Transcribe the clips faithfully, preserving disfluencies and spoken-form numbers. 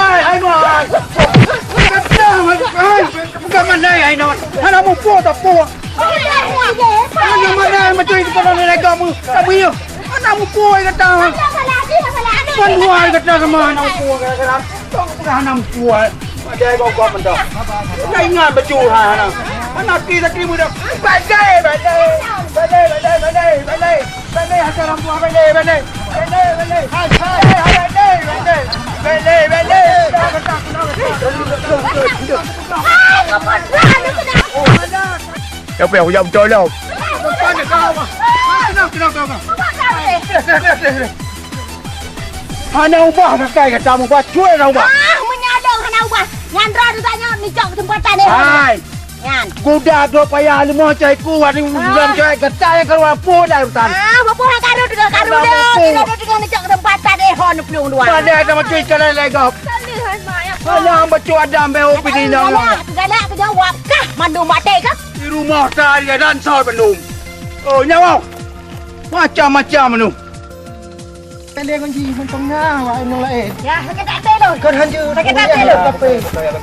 Hai, hai, hai. Hai, bukan mana hai non. Hana mupo tak po. Hana mana macam itu kalau nak kamu. Tapi ya. Hana mupo kata. Bukan dua kata sama hana mupo kata. Tong peugah hana mupo. Ada gok-gok mentah. Hana ingat betul ha hana. Hana ki sakri muda. Badai, badai. Badai, badai, badai, badai. Bele, hana lampu, bele, bele. Bele, bele. Hai, hai, hai, bele, bele. Bele, bele. Dah, dah, dah, dah. Hai, kau pun dah, lu kena. Oh, mana? Ya, apa yang aku betul tau? Hai, kau pun dah. Tenang, tenang, tenang, tenang. Apa kau ni? Tenang, tenang, tenang, tenang. Hana ubah sakai kata mu bacut hana ubah. Ah, meunyo dong hana ubah. Nyan droe tu tanyoe neucok keuseumpatan deh. Hai. Nyan. Guda droe payah leumo cai ku wani ulam cai gata nyang keuluwa pun dah urusan. Ah, bapu hana karu tiga karu dah. Tiga dah tiga neucok keuseumpatan deh hon plueng dua. Mana ada macam ikan lain lagi kau. Saleh hai mak ya. Hana bacut ada ambil opini nang. Galak tu jawab kah mandum batai kah? Di rumah tadi dan sal belum. Oh, nyawa. Macam-macam anu. Tendeng kunci mantong na, wah, inong lain. Ya, sakét até lôn. Kan hanjeuet. Sakét até lôn. Kape.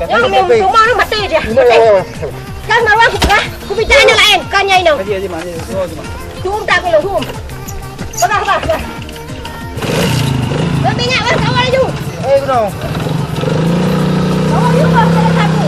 Nyang mim rumah lu mati dia. Kan mawah lah. Ku bicara nyang lain, kan nyang inong. Haji, Haji, Mak, Haji. Turun, turun. Turun tak ke lu, turun. Bah, bah, bah. Minyak, bah, kawan laju. Eh, gunong. Kawan laju, bah, sakét até.